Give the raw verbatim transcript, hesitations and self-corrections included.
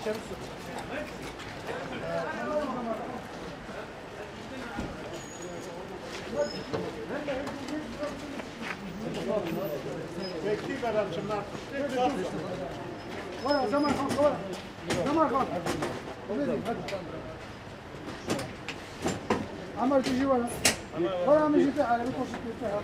ورا زمان خان، ورا. زمان خان. عمر، تجي ورا. ورا، من جهة على، من وسط الاتحاد.